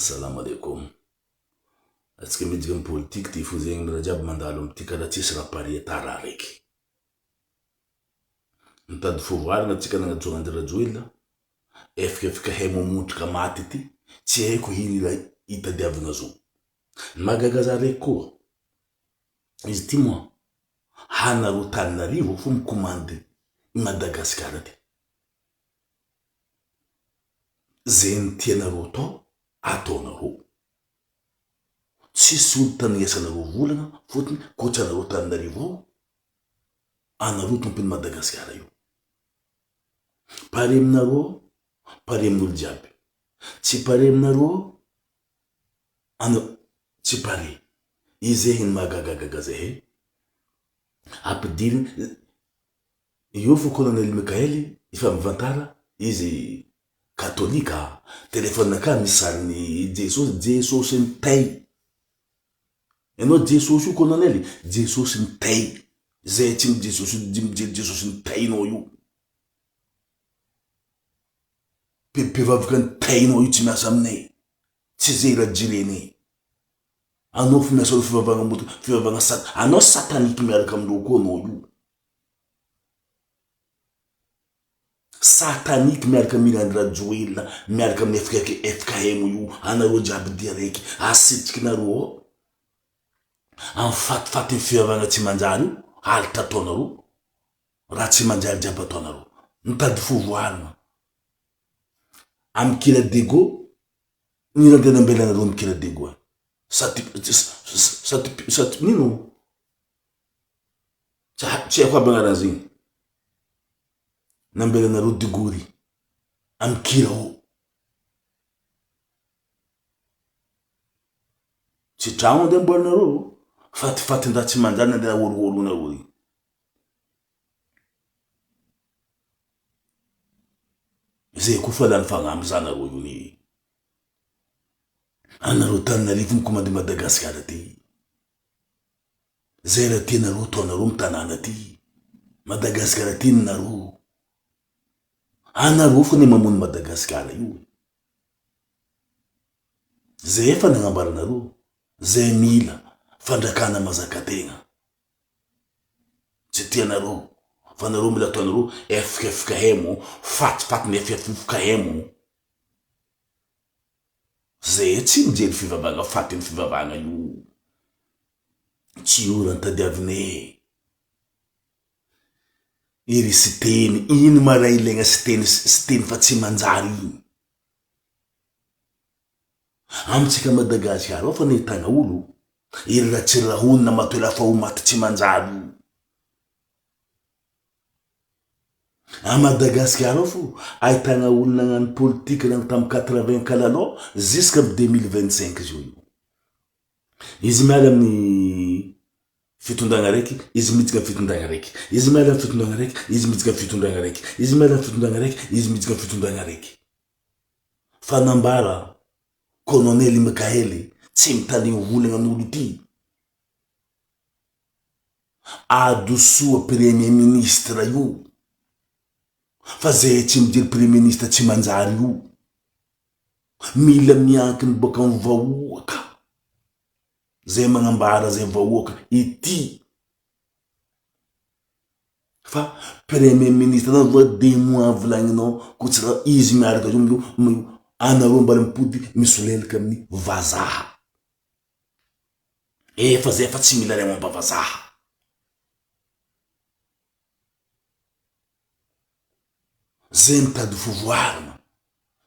Assalam alaikum. Atsika miditra am politique ty fo zegny raha jiaby mandalo amty karaha tsisy raha pare tara araiky. Mitady fovoarana atsika nagnatsoa Andry Rajoelina, FFKM momotrika maty ty, tsy haiko ino raha itadiavagna zo. Ny mahagaga za raiky koa, izy ty moa hanareo Tananarivo fo mikomandy i Madagasikara ty. Zegny tianareo atao, ataonareo. Tsisy olo taniasanareo volagna fôtony koa tsy anareo Tananarivo ao, anareo tompon'i Madagasikara io. Pare aminareo ao, pare amin'olo jiaby. Tsy pare aminareo ao, ana tsy pare. Izegny ny mahagagagaga zahay. Ampidiriny, io fo colonel Mickaël efa mivantara izy katolika, telephone ka misy sarin'i Jesosy, Jesosy nitay. Ianao Jesosy io colonel, Jesosy nitay. Zay tsy ny Jesosy mijery Jesosy nitainao io. Mpivavaka nitainao io tsy miasa aminay. Tsy zay raha jerenay. Anao fo miasa fivavahana moto, fivavahana sat, anao satanique miaraka amindreo koa anao io. Satanique miaraka amin'i Andry Rajoelina, miaraka amin'ny FKM io, anareo jiaby dia raiky, asitrikinareo ao. Amin'ny fatifatin'ny fivavahana tsy manjary io, alitra ataonareo, raha tsy manjary jiaby ataonareo. Mitady fovoarina. Amin'ny kira dego, ny nandeha nambelanareo amin'ny kira dego any. Sady, sady, sady, nino? Tsy haiko aby agnarany zegny. Nambelanareo digory amin'ny kira ao. Tsy tragno andeha amboarinareo, fatifatin-draha tsy manjary nandeha ahorohoronareo igny. Zay koa fa lany fagnahy mizaha anareo io ny anareo Tananarivo mikomandy Madagasikara ty. Zay raha tianareo ataonareo am tanàna ty. Madagasikara ty ninareo. Anareo fona mamono Madagasikara io. Zay efa nagnambaranareo. Zay mila fandrakana mazakategna. Tsy tianareo fa nareo mila ataonareo FFKM fatifaty ny FFKM. Zay tsy mijery fivavahana fatin'ny fivavahana io. Tsy io raha tadiavina e. Iry Siteny, ino ma raha ilaigna Siteny, Siteny fa tsy manjary igny. Amintsika Madagasikara ao fa nahitana olo, iry Ratsirahonina matoela fa ho maty tsy manjary io. A Madagasikara ao fo ahitana olo nagnano politique nagno tam 80 kalalao jusque am 2025 zao io. Izy miala amin'ny fitondragna araiky, izy miditra am fitondragna araiky. Izy miala am fitondragna araiky, izy miditra am fitondragna araiky. Izy miala am fitondragna araiky, izy miditra am fitondragna araiky. Fa nambara Colonel Mickaël tsy mitaligny volagna an'olo ty. Adosoa premier ministre io fa zay tsy mijery premier ministre tsy manjary io. Mila miankiny boaka am vahoaka zay magnambara zay vahoaka ity fa premier ministre anao va deux mois volagninao ko tsy raha izy miaraka io anareo mbala mipody misolelaka amin'ny vazaha. Efa zay fa tsy mila ray momba vazaha. Zay mitady fovoarina.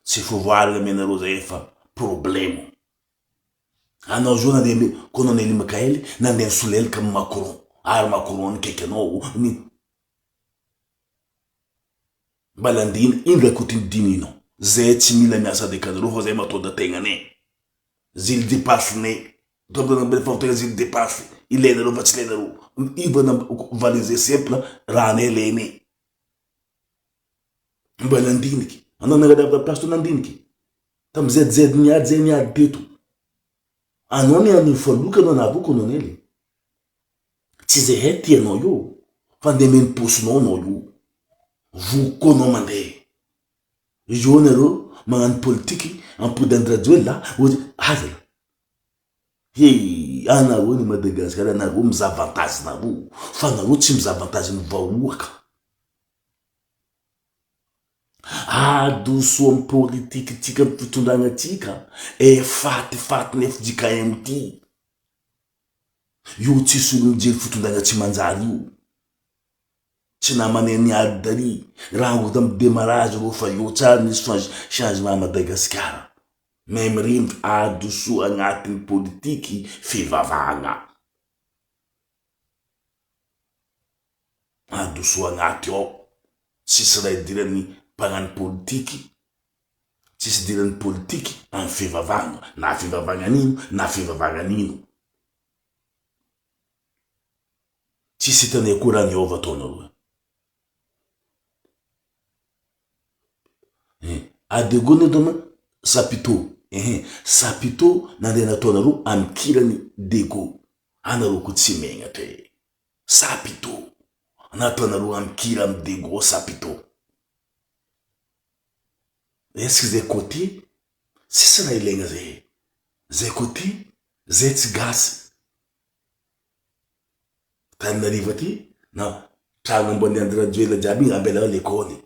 Tsy fovoarina amenareo zay efa problemo. Anao zao nandeha colonel Mickaël nandeha nisolelaka am Macron ary Macron nikaiky anao ny mbala andina ino raha kotinidinihinao zay tsy mila miasa ndraiky anareo fa zay mataoda tegnanay. Zily depasse-nay. Zily depasse. Ilainareo fa tsy ilainareo. Ivana valin-zay simple, raha-nay ilainay. Mba nandiniky. Anao nangala avy tamin'ny place nandiniky. Tamin'ny ZZ niady zay niady teto. Anao ny anio faloka anao navy colonel. Tsy zay hay tianao io. Fa ndeha meno posinao anao io. Voky koa anao mandeha. Io nareo. magnano politiky ampody Andry Rajoelina aza la. He anareo ny Madagascar anareo mizaha avantage nareo fa anareo tsy mizaha avantage ny vahoaka. Adoso am politique tsika am fitondragna tsika e fatifaty ny fjkm ty. Io tsisy olo mijery fitondragna tsy manjary io. Tsy namanay niady tary, rango tam demarrage reo fa eo tsara nisy changement à Madagascar. Mahay mirindra adoso agnatin'ny politiky fivavahagna. Adoso agnaty ao. Tsisy raha idiran'ny mpagnano politiky, tsisy idiran'ny politiky amin'ny fivavahagna, na fivavahagna an'ino na fivavahagna an'ino. Tsisy hitanay koa raha niova ataonareo. Eh, Adego ne doma sapito. Eh, sapito nandeha nataonareo amikirany Dego. Anareo koa tsy megnatra e. Sapito. Nataonareo amikira amy Dego sapito. Est-ce que zay côté tsisy raha ilaigna zay. Zay côté zay tsy gasy. Antananarivo aty na tragno ambony Andry Rajoelina jiaby igny ambela ao lekôly,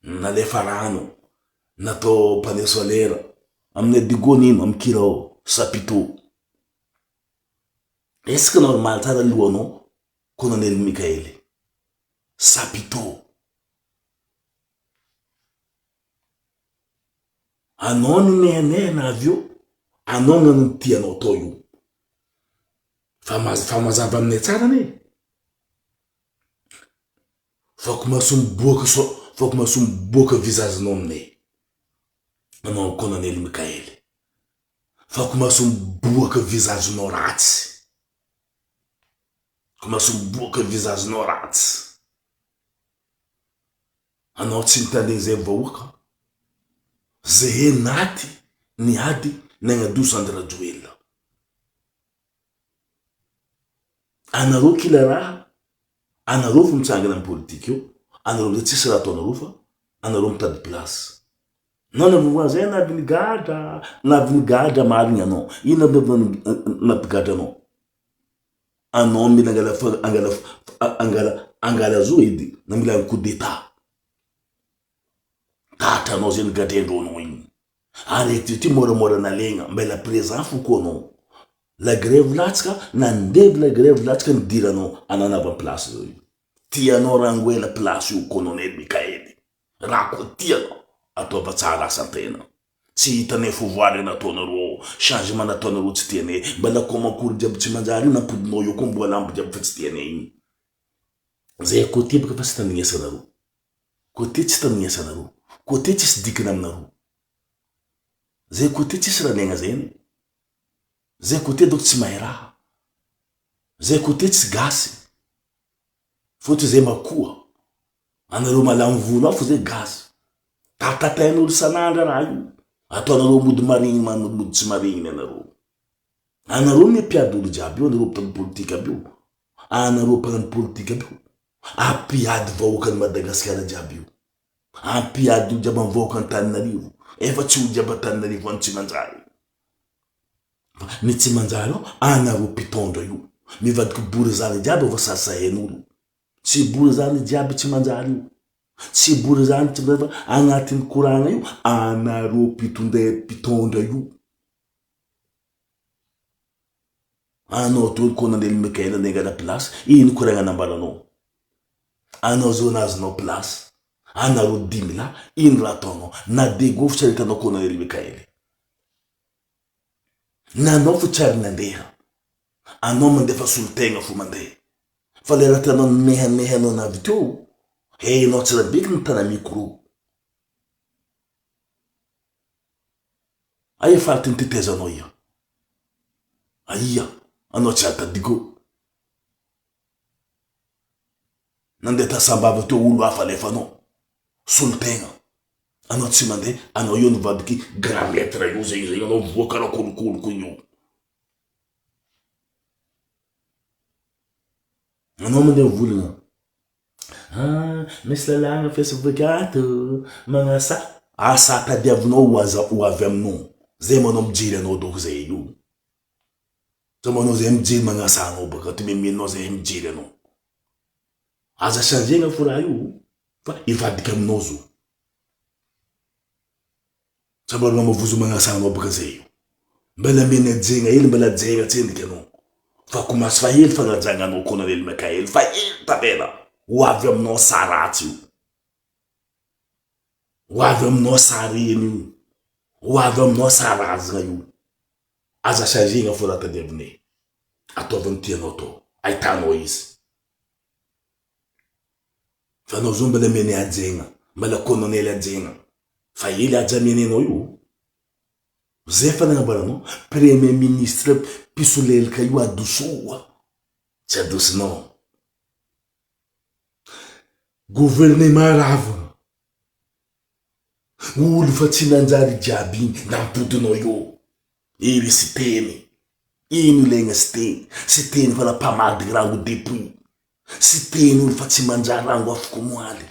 nalefa rano, natao panneau solaire, amin'ny Adigo nino, amin'ny Kirao, Chapiteau. Est ce que normal tsara lohanao Colonel Mickaël? Chapiteau. Anao ninehanehana avy eo, anao gnano ny tianao atao io. Fa fa mazava aminay tsara anie. Fa ko maso miboaka so fa ko maso miboaka visage-nao aminay. Anao Colonel Mickaël. Fa ko maso miboaka visage-nao ratsy. Ko maso miboaka visage-nao ratsy. Anao tsy nitandregny zay vahoaka. Zehe naty niady nagnadoso Andry Rajoelina. Anareo kila raha, anareo fo mitsangana am politique eo, anareo amizay tsisy raha ataonareo fa anareo mitady place. Nao na voisin na avy nigadra, na avy nigadra marigny anao, ino aby nampigadra anao? Anao mila angala angala angala angala zo edy, na mila coup d'etat. Tratranao zay nigadraindreo anao igny. Ary ty ty moramora nalegna, mbela présent fo koa anao. La grève latsaka, nandevy la grève latsaka nidiranao ananava place zao io. Tianao rangoela place io colonel Mickaël. Raha koa tianao, ataova tsara asa tena. Tsy hitanay fouvoir nataonareo ao, changement nataonareo tsy tianay. Mbala komakory jiaby tsy manjary io nampodinao io koa mbola lambo jiaby fa tsy tianay igny. Zay côté baka fa tsy tandrignesanareo. Côté tsy tandrignesanareo. Côté tsisy dikany aminareo. Zay côté tsisy raha niaigna zay anie. Zay côté donc tsy mahay raha. Zay côté tsy gasy. Fôtony zay makoa. Anareo malamy volo ao fô zay gasy. Tatatain'olo isan'andro raha io. Ataonareo mody marigny mody tsy marigny anareo. Anareo anie mpiady olo jiaby io, anareo mpitan'ny politika aby io. Anareo mpagnano politika aby io. Ampiady vahoakan'i Madagasikara jiaby io. Ampiady olo jiaby amin'ny vahoaka Antananarivo. Efa tsy olo jiaby Antananarivo any tsy manjary. Fa ny tsy manjary ao, anareo mpitondra io. Mivadiky borizany jiaby efa sasahen'olo. Tsy borizany jiaby tsy manjary io. Tsy borizany tsy manjary fa agnatin'ny koragna io, anareo mpitondra mpitondra io. Anao toy colonel Mickaël nengana place, ino koragna nambaranao? Anao zao nazonao place, anareo dimy lahy, ino raha ataonao? Na dego fo tsy ary hitanao colonel Mickaël. Nanao fo tsy ary nandeha. Anao mandefa solotegna fo mandeha. Fa le raha tianao nimehameha anao navy teo, hainao tsara beky mitana micro. Aia faritry ny tetezanao ia? Aia? Anao tsy ary tadigo. Nandeha ta Sambava teo olo hafa alefanao. Solotegna. Anao tsy mandeha, anao io nivadiky grand maître io zay zay anao voa karaha kolokoloko igny io. Anao mandeha mivolagna. Ah, misy lalàgna Facebook ato, magnasa. Asa tadiavinao ho aza ho avy aminao zay manao mijery anao doko zay io. Zay manao zay mijery magnasa anao baka ato memenao zay mijery anao. Aza changena fo raha io fa hivadika aminao zo. Tsabarona mavozo magnasa anao baka zay io. Mbala mena jegna hely mbala jegna tsendriky anao. Fa komasy fa hely fagnajagna anao colonel Mickaël fa hely tavela ho avy aminao sa ratsy io. Ho avy aminao sa reny io. Ho avy aminao sa razagna io. Aza saziagna fô raha tadiavina e. Ataovy ny tianao atao. Ahitanao izy. Fa anao zao mbala mene hajaigna. Mbala colonel hajaigna. Fa ela haja mene anao io. Zay fa nagnambaranao. Premier ministre mpisolelaka io adosoa. Tsy adosonao. Gouvernement ravina. Olo fa tsy nanjary jiaby igny nampodinao io. Ery Siteny. Ino ilaigna Siteny? Siteny fa nampamadiky rango depuis. Siteny olo fa tsy manjary rango afoko omaly.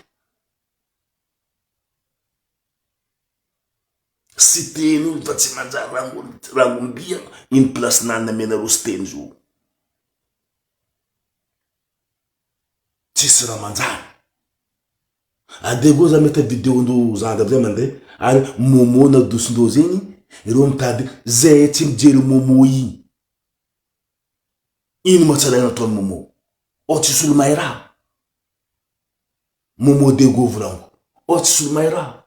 Siteny olo fa tsy manjary rango rango mbia ino place nany namenareo Siteny zo. Tsisy raha manjary. Andeha koa za mety video ndreo zandry amizay mandeha ary momo na dosindreo zegny ireo mitady zay tsy mijery momo igny ino ma tsalahy nataony momo ao tsisy olo mahay raha momo dego volaniko ao tsisy olo mahay raha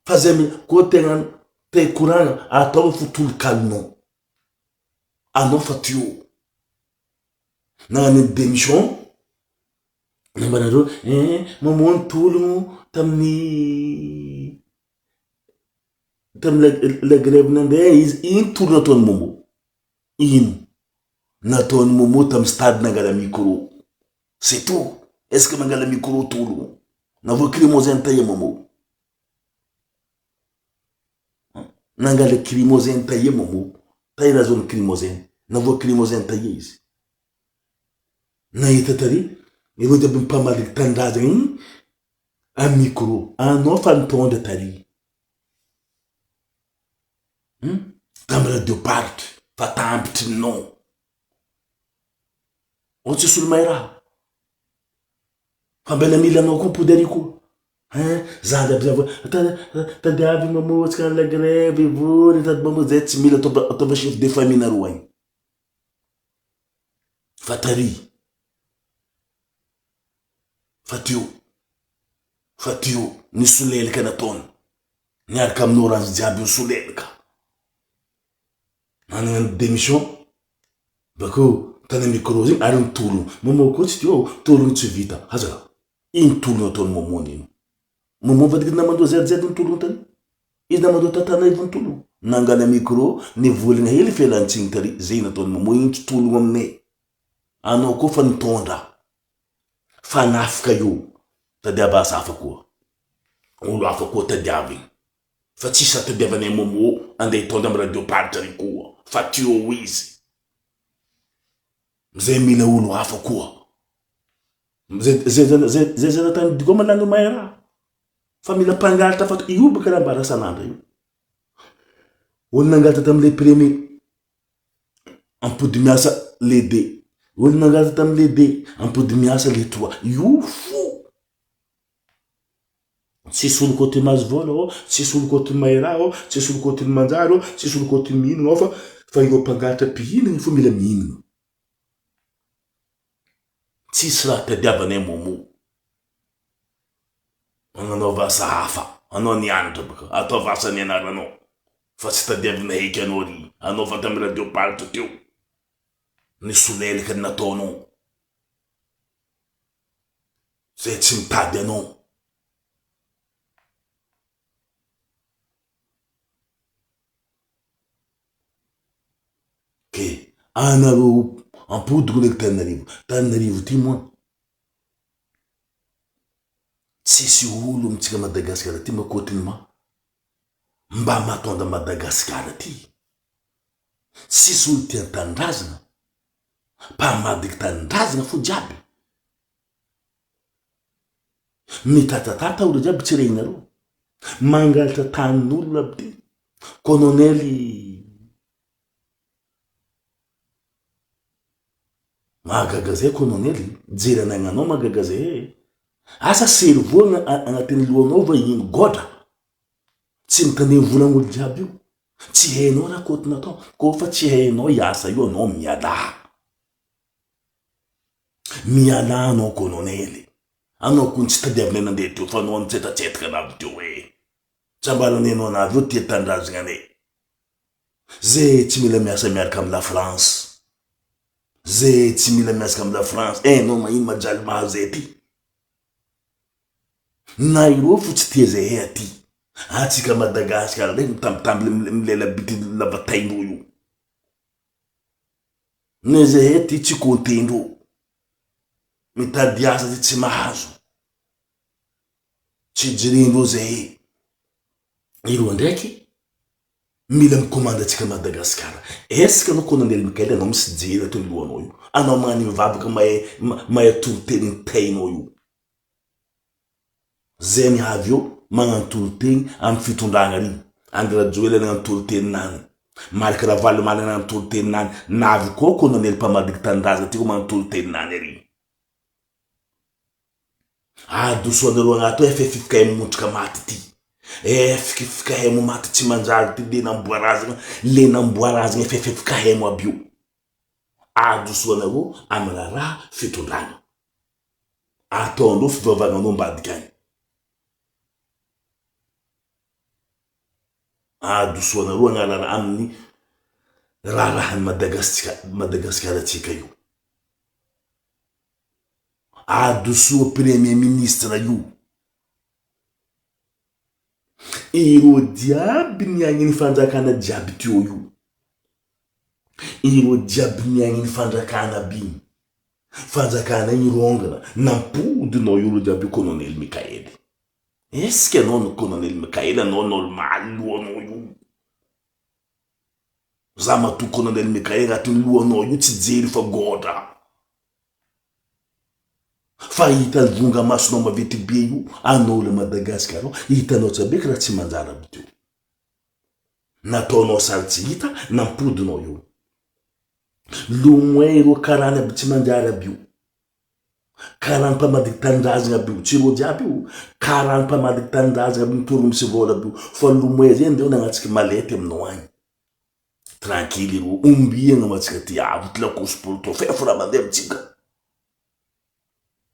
fa zay koa tegna te hikoragna ataovy fo tolokalonao anao fa teo nagnano demission Nambaranareo eh mamono tologno tamin'ny tamin'ny la grève nandeha izy, ino tologno nataon'i Momo? Ino nataon'i Momo tamin'ny stade nangala micro? C'est tout, est ce que mangala micro tologno? Navoa crimogène taia Momo? Nangala crimogène taia Momo? Taia nahazoany crimogène? Navoa crimogène taia izy? Nahita tary ireo jiaby mpamaliky tanindrazana igny amy micro anao fa nitondra tary hum tamy radio paritry fa tambitry non ao tsisy olo mahay raha fa mbela mila anao koa mipody ary koa hein za jiaby za tadiavy mamotsika la grève vory tady mamotsy zay tsy mila ataova chef de famille nareo agny Fa tary. Fa teo. Fa teo ny solelaka nataony. Niaraka amin'ny orange jiaby io solelaka. Nanana ny démission. Bakeo tany amin'ny micro zegny ary ny tologno. Momo koa tsy teo, tologno tsy vita. Aza. Ino tologno ataon'i Momo nino. Momo mivadika namandoa ZZ ny tologno tany. Izy namandoa Tantanarivo ny tologno. Nangala micro, nivolagna hely fialantsiny tary, zay nataon'i Momo iny tsy tologno aminay. Anao koa fa nitondra. Fanafika io. Tadiava asa hafa koa. Olo hafa koa tadiavigny. Fa tsisy raha tadiavanay Momo andeha hitondra am radio paritra ry koa. Fa teo izy. Zay mila olo hafa koa. Zay zay zay tany Digo lany mahay raha. Fa mila mpangalatra fa io baka raha ambara sanandra io. Olo nangalatra tamle premier ampody miasa le deux. Olo nangalatra tamle deux ampody miasa le trois. Io fo. Tsisy olo côté mahazo vola ô, tsisy olo côté mahay raha ô, tsisy olo côté manjary ô, tsisy olo côté mihinagna ô fa fa ireo mpangalatra mpihinagna fo mila mihinagna. Tsisy raha tadiavanay momo. Magnanaova asa hafa, anao nianatra baka, ataovy asa nianaranao fa tsy tadiavina heky anao ry, anao fa tamy radio paritra teo, nisolelaka ny nataonao, zay tsy mitady anao. Ke anareo ampodiko ndraiky Tananarivo, Tananarivo ty moa tsisy olo amintsika Madagasikara ty makôtiny ma mba mahatondra Madagasikara ty, tsisy olo tia tanindrazana, mpamadiky tanindrazana fo jiaby, mitatatata olo jiaby tsy regninareo. Mangalatra tanin'olona aby ty. Colonel Mahagaga zay colonel, jery anagnanao mahagaga zay e. Asa cerveau agnatin'ny lohanao va ino godra? Tsy mitandregny volagn'olo jiaby io. Tsy hainao raha kôty natao. Kôfa tsy hainao hiasa io anao mialà. Mialà anao colonel. Anao kony tsy tadiavinay nandeha teo fa anao nitsetratsetraka anavy teo e. Tsy ambaranay anao anavy eo tia tanindrazagna anay. Ze tsy mila miasa miaraka am la France. Ze tsy mila miasaka am la France. Eh anao mahino majaly mahazo zay aty. Na ireo fo tsy tia zahay aty. Atsika Madagascar ndraiky mitambitamby milela bity lava taindreo io. Ne zahay aty tsy comptendreo. Mitady asa ty tsy mahazo. Tsy jerendreo zahay. Ireo ndraiky mila mikomandy antsika Madagascar. Est ce que anao colonel Mickaël anao misy jery ato lohanao io? Anao magnano mivavaka mahay mahay toriteny ny tainao io. Zay ny avy eo magnano toriteny amy fitondragna ary. Andry Rajoelina nagnano toriteny nany. Marc Ravalomanana nagnano toriteny nany. Navy koa colonel mpamadika tanindrazana ty koa magnano toriteny nany ary. Adoso anareo agnaty ao FFKM montrika maty ty. FFKM maty tsy manjary ty le namboarazagna le namboarazagna FFKM aby io. Adoso anareo amy raharaha fitondragna. Ataonareo fivavagnanao ambadika agny. Adoso anareo agnarana aminy raharahan'i Madagasika Madagasikara tsika io. Adosoa premier ministre io. Ireo jiaby niaigny fanjakana jiaby teo io. Ireo jiaby niaigny fanjakana aby igny. Fanjakana igny rongana nampodinao io reo jiaby io colonel Mickaël. Est ce que anao no colonel Mickaël anao normal lohanao io? Za matoa colonel Mickaël agnatin'ny lohanao io tsy jery fa godra. Fa hita ny vonga masonao maventy be io anao le Madagascar ao hitanao tsabeky raha tsy manjary aby teo. Nataonao sary tsy hita nampodinao io. Lomoin ireo karany aby tsy manjary aby io. Karany mpamadika tanindrazagna aby io, tsy ireo jiaby io, karany mpamadika tanindrazagna aby mitory misy vôla aby io, fa lomoin zay ndreo nagnatsiky malety aminao agny. Tranquille ireo, ombiagna ma tsika ty avy ty lakosy portofefo raha mandeha amitsika.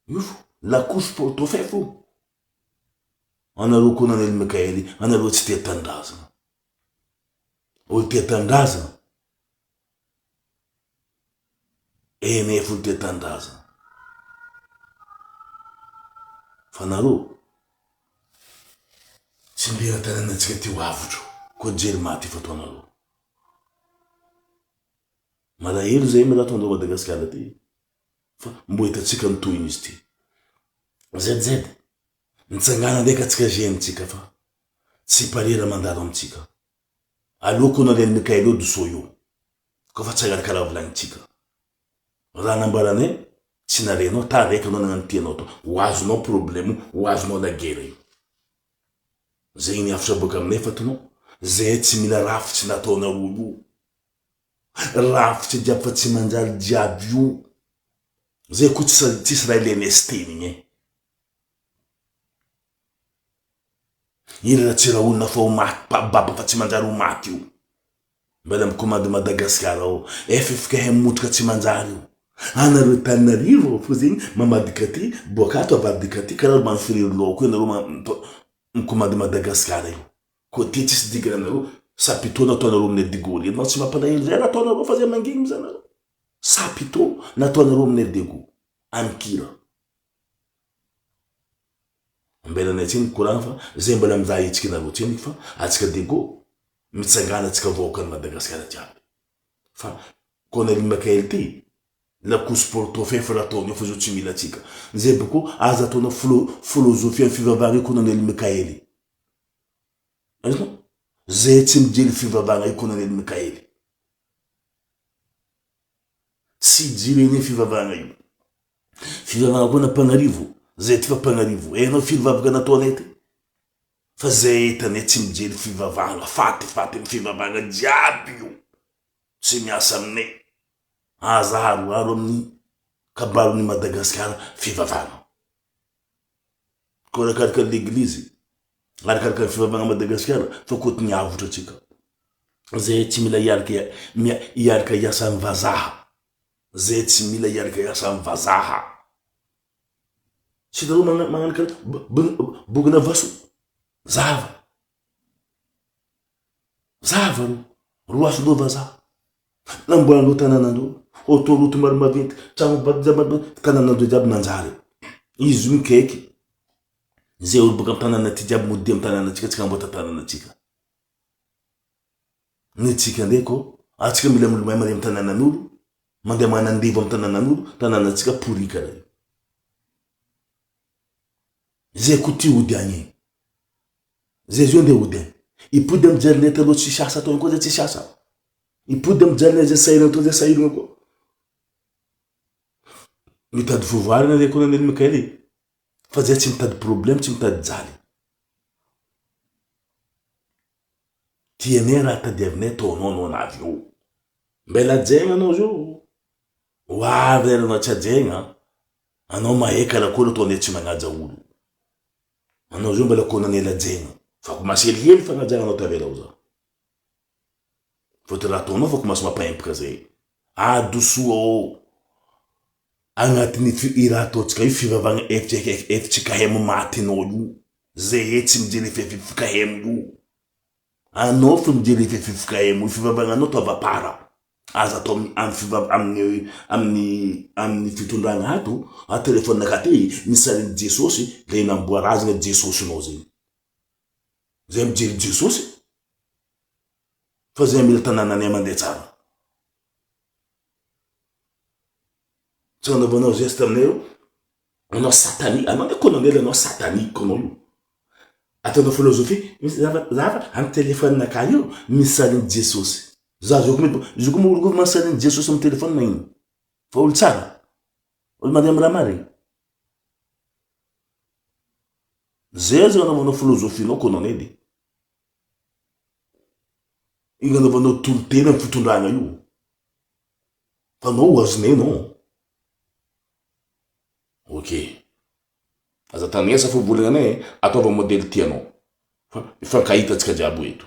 Io fo, lakosy portofefo io. Anareo colonel Mickaël, anareo tsy tia tanindrazagna. Olo tia tanindrazagna. Enefo olo tia tanindrazagna. Fa nareo, tsy mila tanànantsika ty ho avotro, koa jery maty efa ataonareo. Malahelo zay mila ataondreo Madagasikara ty, fa mbo hitantsika ny tohin'izy ty. ZZ, mitsangàna ndraiky atsika jeune tsika fa tsy pare raha mandalo amitsika. Aleo colonel Mickaël eo doso io, koa fa tsy agnaraka raha volagnintsika. Raha nambaranay tsy narenao taraiky anao nagnano tianao atao, ho azonao problème io, ho azonao la guerre io. Zegny ny hafatra boaka aminay fa tonao, zay tsy mila rafitsy nataonareo io. Rafitsy jiaby fa tsy manjary jiaby io. Zay koa tsisy tsisy raha ilainay siteny igny e. Iny Ratsirahonana fa ho maty bababa fa tsy manjary ho maty io. Mbela mikomandy Madagascar ao. Ffkm motrika tsy manjary io. Anareo Antananarivo fo zegny mamadika aty, boaka ato avadika aty karaha ry manfiriry laoko io nareo mikomandy Madagascar io. Koa ty tsisy dikany anareo sapito nataonareo aminay Digo reny tsy mampalahelo zay raha ataonareo fa zay mangigny mizaha anareo. Sapito nataonareo aminay Digo. Ankira. Ambelanay tsiny mikoragna fa zay mbola mizaha hetsiky nareo tsiny fa atsika Diego mitsangana atsika vahoakan'i Madagasikara jiaby fa Colonel Mickaël ty lakosy portofefa raha ataony eo fa zao tsy mila atsika zay boko aza ataonao filo filozofia ny fivavahagna io Colonel Mickaël azonao zay tsy mijery fivavahagna io Colonel Mickaël tsy jerena fivavahagna io Fivavahana koa na mpagnarivo, zay ty fa mpagnarivo. Hainao firy vavaka nataonay ty? Fa zay hitanay tsy mijery fivavahagna faty faty am fivavahagna jiaby io tsy miasa aminay aza aharoharo amin'ny kabaron'i Madagasikara fivavahagna koa arakaraka ny leglizy arakaraka ny fivavahagna Madagasikara fa koa tony avotra atsika zay tsy mila hiaraka hiaraka hiasa am vazaha zay tsy mila hiaraka hiasa am vazaha Tsy hitanao magnano karaha bogona vaso zava zava ro roasindreo vazaha namboarindreo tanànandreo autoroute maro maventy tragno vato jiaby tanànandreo jiaby nanjary izy io mikaiky zay olo boaka amy tanàna ty jiaby mody amy tanànatsika tsika amboatra tanànatsika ny tsika ndraiky ô atsika mila milomay mare amy tanànan'olo Mandeha manandevo am tananan'olo, tananantsika pourri karaha io. Zay koa ty hody agny igny. Zay zao ndeha hody agny. Hipody am jalinay taloha tsisy asa tao igny koa zay tsisy asa. Hipody am jalinay zay sahirana tao zay sahirana koa. Mitady vovoarana zay colonel Mickaël e. Fa zay tsy mitady problème, tsy mitady jaly. Tianay raha tadiavinay ataonao anao navy eo. Mbela hajaigna anao zao. Ho avy lera anao tsy hajaigna. Anao mahay karakory ataonay tsy magnaja olo. Anao zao mbela colonel hajaigna. Fa komasy helihely fagnajagna anao tavela ao za. Fôtony raha ataonao fa komasy mampaempaka zay. Adosoa ô. Agnatin'ny i raha ataontsika io fivavahagna FJKM maty anao io. Zay tsy mijery FFKM io. Anao fa mijery FFKM io fivavahagna anao atao avapara. Aza atao amin'ny fivav amin'ny amin'ny amin'ny fitondragna ato, a téléphone ka ty misy sarin'i Jesosy, le namboarazagna Jesosinao zegny. Zay mijery Jesosy fa zay mila tanànanay mandeha tsara. Tsy anaovanao geste aminay eo, anao satanique, anao ndraiky colonel anao satanique anao io. Ataonao philosophie, misy zava zava amin'ny téléphone ka io misy sarin'i Jesosy. Za zao koa mety, izy koa moa olo koa manisy sarin'i Jesosy amin'ny téléphone magnino? Fa olo tsara, olo mandeha amin'ny raha marigny. Zay aza anaovanao philosophie nao colonel. Igny anaovanao tolo-tena amin'ny fitondragna io. Fa anao ho azonay anao. Ok. Aza tanignesa fo volagna anay, ataova modely tianao. Fa mifankahita antsika jiaby eto.